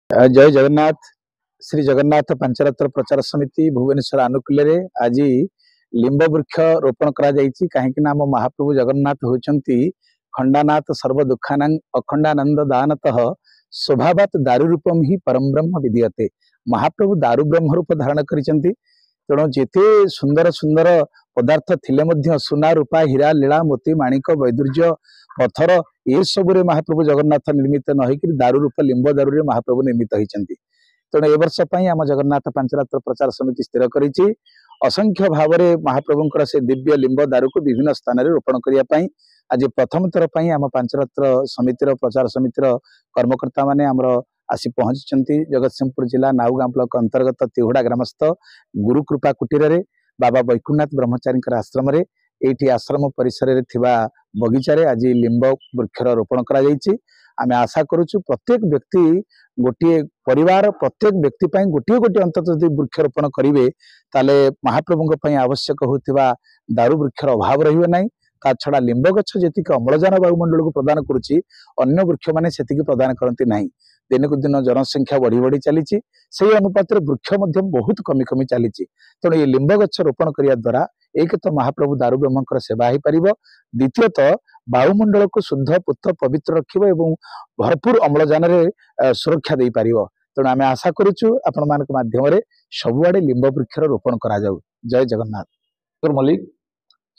ଜୟ ଜଗନ୍ନାଥ। ଶ୍ରୀ ଜଗନ୍ନାଥ ପାଞ୍ଚରାତ୍ର ପ୍ରଚାର ସମିତି ଭୁବନେଶ୍ୱର ଆନୁକୂଲ୍ୟରେ ଆଜି ଲିମ୍ବ ବୃକ୍ଷ ରୋପଣ କରାଯାଇଛି। କାହିଁକି ନା ଆମ ମହାପ୍ରଭୁ ଜଗନ୍ନାଥ ହେଉଛନ୍ତି ଖଣ୍ଡାନାଥ, ସର୍ବ ଦୁଃଖାନାଂ ଅଖଣ୍ଡାନନ୍ଦ ଦାନତଃ ସ୍ୱଭାବାତ ଦାରୁ ରୂପମ ହିଁ ପରମବ୍ରହ୍ମ ବିଧୀୟତେ। ମହାପ୍ରଭୁ ଦାରୁ ବ୍ରହ୍ମ ରୂପ ଧାରଣ କରିଛନ୍ତି। ତେଣୁ ଯେତେ ସୁନ୍ଦର ସୁନ୍ଦର ପଦାର୍ଥ ଥିଲେ ମଧ୍ୟ, ସୁନା, ରୂପା, ହୀରା, ଲୀଳା, ମୋତି, ମାଣିକ, ବୈଦୁର୍ଯ୍ୟ, ପଥର, ଏସବୁରେ ମହାପ୍ରଭୁ ଜଗନ୍ନାଥ ନିର୍ମିତ ନ ହେଇକରି ଦାରୁ ରୂପ ଲିମ୍ବ ଦାରୁରେ ମହାପ୍ରଭୁ ନିର୍ମିତ ହେଇଛନ୍ତି। ତେଣୁ ଏ ବର୍ଷ ପାଇଁ ଆମ ଜଗନ୍ନାଥ ପାଞ୍ଚରାତ୍ର ପ୍ରଚାର ସମିତି ସ୍ଥିର କରିଛି ଅସଂଖ୍ୟ ଭାବରେ ମହାପ୍ରଭୁଙ୍କର ସେ ଦିବ୍ୟ ଲିମ୍ବ ଦାରୁକୁ ବିଭିନ୍ନ ସ୍ଥାନରେ ରୋପଣ କରିବା ପାଇଁ। ଆଜି ପ୍ରଥମ ଥର ପାଇଁ ଆମ ପାଞ୍ଚରାତ୍ର ସମିତିର ପ୍ରଚାର ସମିତିର କର୍ମକର୍ତ୍ତା ମାନେ ଆମର ଆସି ପହଞ୍ଚିଛନ୍ତି ଜଗତସିଂହପୁର ଜିଲ୍ଲା ନାଉଗାଁ ବ୍ଲକ ଅନ୍ତର୍ଗତ ତିହୁଡ଼ା ଗ୍ରାମସ୍ଥ ଗୁରୁକୃପା କୁଟୀରରେ, ବାବା ବୈକୁଣ୍ଠନାଥ ବ୍ରହ୍ମଚାରୀଙ୍କର ଆଶ୍ରମରେ। ଏଇଠି ଆଶ୍ରମ ପରିସରରେ ଥିବା ବଗିଚାରେ ଆଜି ଲିମ୍ବ ବୃକ୍ଷର ରୋପଣ କରାଯାଇଛି। ଆମେ ଆଶା କରୁଛୁ ପ୍ରତ୍ୟେକ ବ୍ୟକ୍ତି, ଗୋଟିଏ ପରିବାର ପ୍ରତ୍ୟେକ ବ୍ୟକ୍ତି ପାଇଁ ଗୋଟିଏ ଗୋଟିଏ ଅନ୍ତତଃ ଯଦି ବୃକ୍ଷରୋପଣ କରିବେ, ତାହେଲେ ମହାପ୍ରଭୁଙ୍କ ପାଇଁ ଆବଶ୍ୟକ ହେଉଥିବା ଦାରୁ ବୃକ୍ଷର ଅଭାବ ରହିବ ନାହିଁ। ତା ଛଡ଼ା ଲିମ୍ବ ଗଛ ଯେତିକି ଅମ୍ଳଜାନ ବାୟୁମଣ୍ଡଳକୁ ପ୍ରଦାନ କରୁଛି, ଅନ୍ୟ ବୃକ୍ଷମାନେ ସେତିକି ପ୍ରଦାନ କରନ୍ତି ନାହିଁ। ଦିନକୁ ଦିନ ଜନସଂଖ୍ୟା ବଢି ବଢି ଚାଲିଛି, ସେଇ ଅନୁପାତରେ ବୃକ୍ଷ ମଧ୍ୟ ବହୁତ କମି କମି ଚାଲିଛି। ତେଣୁ ଏ ଲିମ୍ବ ଗଛ ରୋପଣ କରିବା ଦ୍ୱାରା ଏକ ତ ମହାପ୍ରଭୁ ଦାରୁ ବ୍ରହ୍ମଙ୍କର ସେବା ହେଇପାରିବ, ଦ୍ୱିତୀୟତଃ ବାୟୁମଣ୍ଡଳକୁ ଶୁଦ୍ଧ, ପୁତ, ପବିତ୍ର ରଖିବ ଏବଂ ଭରପୁର ଅମ୍ଳଜାନରେ ସୁରକ୍ଷା ଦେଇପାରିବ। ତେଣୁ ଆମେ ଆଶା କରୁଛୁ ଆପଣମାନଙ୍କ ମାଧ୍ୟମରେ ସବୁଆଡେ ଲିମ୍ବ ବୃକ୍ଷର ରୋପଣ କରାଯାଉ। ଜୟ ଜଗନ୍ନାଥ। ମଲ୍ଲିକ,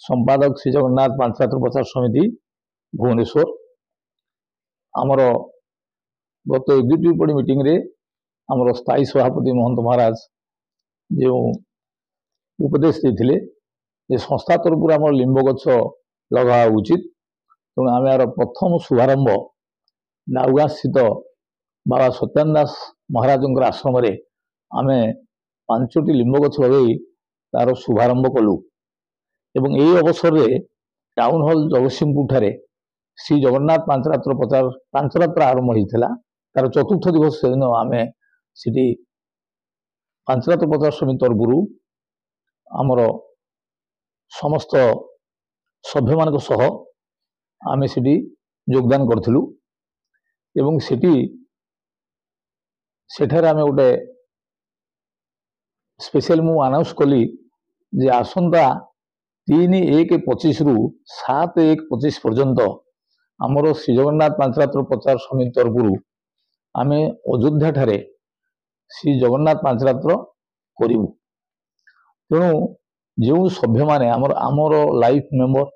ସମ୍ପାଦକ, ଶ୍ରୀ ଜଗନ୍ନାଥ ପାଞ୍ଚରାତ୍ର ପ୍ରଚାର ସମିତି, ଭୁବନେଶ୍ୱର। ଆମର ଗତ ଏକ୍ଜିକ୍ୟୁଟିଭ ବଡି ମିଟିଂରେ ଆମର ସ୍ଥାୟୀ ସଭାପତି ମହନ୍ତ ମହାରାଜ ଯେଉଁ ଉପଦେଶ ଦେଇଥିଲେ ଯେ ସଂସ୍ଥା ତରଫରୁ ଆମର ଲିମ୍ବ ଗଛ ଲଗାଇବା ଉଚିତ, ତେଣୁ ଆମେ ଏହାର ପ୍ରଥମ ଶୁଭାରମ୍ଭ ନାଉଗାଁ ସ୍ଥିତ ବାବା ସତ୍ୟାନନ୍ଦ ଦାସ ମହାରାଜଙ୍କର ଆଶ୍ରମରେ ଆମେ 5ଟି ଲିମ୍ବ ଗଛ ଲଗାଇ ତାର ଶୁଭାରମ୍ଭ କଲୁ। ଏବଂ ଏହି ଅବସରରେ ଟାଉନ ହଲ୍ ଜଗତସିଂହପୁରଠାରେ ଶ୍ରୀ ଜଗନ୍ନାଥ ପାଞ୍ଚରାତ୍ର ପ୍ରଚାର ପାଞ୍ଚରାତ୍ର ଆରମ୍ଭ ହୋଇଥିଲା। ତାର ଚତୁର୍ଥ ଦିବସ ସେଦିନ ଆମେ ସେଠି ପାଞ୍ଚରାତ୍ର ପ୍ରଚାର ସମିତି ତରଫରୁ ଆମର ସମସ୍ତ ସଭ୍ୟମାନଙ୍କ ସହ ଆମେ ସେଠି ଯୋଗଦାନ କରିଥିଲୁ। ଏବଂ ସେଠି ସେଠାରେ ଆମେ ଗୋଟେ ସ୍ପେଶିଆଲ ମୁଁ ଆନାଉନ୍ସ କଲି ଯେ ଆସନ୍ତା 3/1/25ରୁ 7/1/25 ପର୍ଯ୍ୟନ୍ତ ଆମର ଶ୍ରୀ ଜଗନ୍ନାଥ ପାଞ୍ଚରାତ୍ର ପ୍ରଚାର ସମିତି ତରଫରୁ ଆମେ ଅଯୋଧ୍ୟାଠାରେ ଶ୍ରୀ ଜଗନ୍ନାଥ ପାଞ୍ଚରାତ୍ର କରିବୁ। ତେଣୁ ଯେଉଁ ସଭ୍ୟମାନେ ଆମର ଲାଇଫ ମେମ୍ବର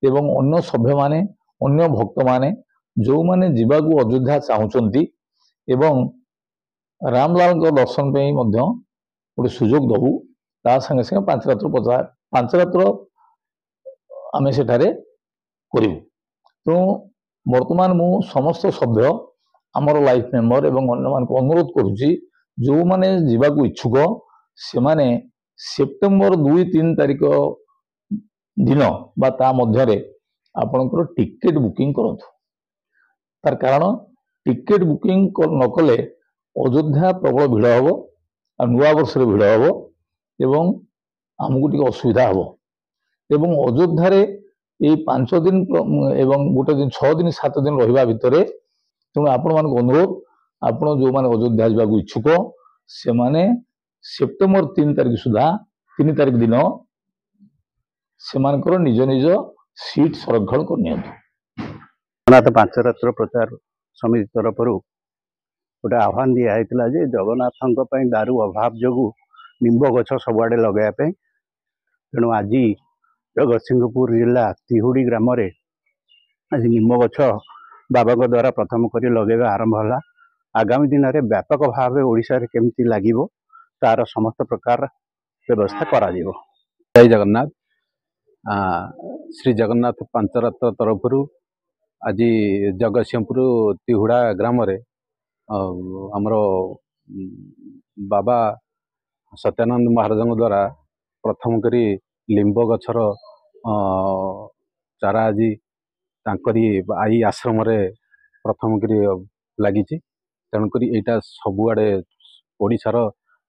ଏବଂ ଅନ୍ୟ ସଭ୍ୟମାନେ, ଅନ୍ୟ ଭକ୍ତମାନେ ଯେଉଁମାନେ ଯିବାକୁ ଅଯୋଧ୍ୟା ଚାହୁଁଛନ୍ତି ଏବଂ ରାମଲାଲଙ୍କ ଦର୍ଶନ ପାଇଁ ମଧ୍ୟ ଗୋଟେ ସୁଯୋଗ ଦେବୁ, ତା ସାଙ୍ଗେ ସାଙ୍ଗେ ପାଞ୍ଚରାତ୍ର ପ୍ରଚାର ପାଞ୍ଚରାତ୍ର ଆମେ ସେଠାରେ କରିବୁ। ତେଣୁ ବର୍ତ୍ତମାନ ମୁଁ ସମସ୍ତ ସଭ୍ୟ, ଆମର ଲାଇଫ ମେମ୍ବର ଏବଂ ଅନ୍ୟମାନଙ୍କୁ ଅନୁରୋଧ କରୁଛି, ଯେଉଁମାନେ ଯିବାକୁ ଇଚ୍ଛୁକ ସେମାନେ ସେପ୍ଟେମ୍ବର 2 3 ତାରିଖ ଦିନ ବା ତା ମଧ୍ୟରେ ଆପଣଙ୍କର ଟିକେଟ ବୁକିଂ କରନ୍ତୁ। ତାର କାରଣ ଟିକେଟ ବୁକିଂ ନ କଲେ ଅଯୋଧ୍ୟା ପ୍ରବଳ ଭିଡ଼ ହେବ ଆଉ ନୂଆ ବର୍ଷରେ ଭିଡ଼ ହେବ ଏବଂ ଆମକୁ ଟିକେ ଅସୁବିଧା ହେବ। ଏବଂ ଅଯୋଧ୍ୟାରେ ଏଇ 5 ଦିନ ଏବଂ ଗୋଟେ ଦିନ, 6 ଦିନ, 7 ଦିନ ରହିବା ଭିତରେ, ତେଣୁ ଆପଣମାନଙ୍କୁ ଅନୁରୋଧ, ଆପଣ ଯେଉଁମାନେ ଅଯୋଧ୍ୟା ଯିବାକୁ ଇଚ୍ଛୁକ ସେମାନେ ସେପ୍ଟେମ୍ବର 3 ତାରିଖ ସୁଦ୍ଧା, 3 ତାରିଖ ଦିନ ସେମାନଙ୍କର ନିଜ ନିଜ ସିଟ୍ ସଂରକ୍ଷଣ କରିନିଅନ୍ତୁ। ଜଗନ୍ନାଥ ପାଞ୍ଚରାତ୍ର ପ୍ରଚାର ସମିତି ତରଫରୁ ଗୋଟେ ଆହ୍ୱାନ ଦିଆହେଇଥିଲା ଯେ ଜଗନ୍ନାଥଙ୍କ ପାଇଁ ଦାରୁ ଅଭାବ ଯୋଗୁଁ ନିମ୍ବ ଗଛ ସବୁଆଡ଼େ ଲଗାଇବା ପାଇଁ। ତେଣୁ ଆଜି ଜଗତସିଂହପୁର ଜିଲ୍ଲା ତିହୁଡ଼ି ଗ୍ରାମରେ ଆଜି ନିମ୍ବ ଗଛ ବାବାଙ୍କ ଦ୍ୱାରା ପ୍ରଥମ କରି ଲଗାଇବା ଆରମ୍ଭ ହେଲା। ଆଗାମୀ ଦିନରେ ବ୍ୟାପକ ଭାବେ ଓଡ଼ିଶାରେ କେମିତି ଲାଗିବ ତାର ସମସ୍ତ ପ୍ରକାର ବ୍ୟବସ୍ଥା କରାଯିବ। ଜୟ ଜଗନ୍ନାଥ। ଶ୍ରୀ ଜଗନ୍ନାଥ ପାଞ୍ଚରାତ୍ର ତରଫରୁ ଆଜି ଜଗତସିଂହପୁର ତିହୁଡ଼ା ଗ୍ରାମରେ ଆମର ବାବା ସତ୍ୟାନନ୍ଦ ମହାରାଜଙ୍କ ଦ୍ୱାରା ପ୍ରଥମ କରି ଲିମ୍ବ ଗଛର ଚାରା ଆଜି ତାଙ୍କରି I ଆଶ୍ରମରେ ପ୍ରଥମ କରି ଲାଗିଛି। ତେଣୁକରି ଏଇଟା ସବୁଆଡ଼େ ଓଡ଼ିଶାର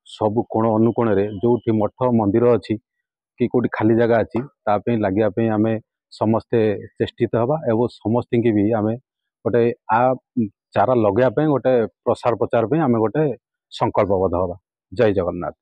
ସବୁ କୋଣ ଅନୁକୋଣରେ ଯେଉଁଠି ମଠ ମନ୍ଦିର ଅଛି କି କେଉଁଠି ଖାଲି ଜାଗା ଅଛି, ତା ପାଇଁ ଲାଗିବା ପାଇଁ ଆମେ ସମସ୍ତେ ଚେଷ୍ଟିତ ହେବା ଏବଂ ସମସ୍ତଙ୍କୁ ବି ଆମେ ଗୋଟେ ଆ ଚାରା ଲଗାଇବା ପାଇଁ ଗୋଟେ ପ୍ରସାର ପ୍ରଚାର ପାଇଁ ଆମେ ଗୋଟେ ସଂକଳ୍ପବଦ୍ଧ ହେବା। ଜୟ ଜଗନ୍ନାଥ।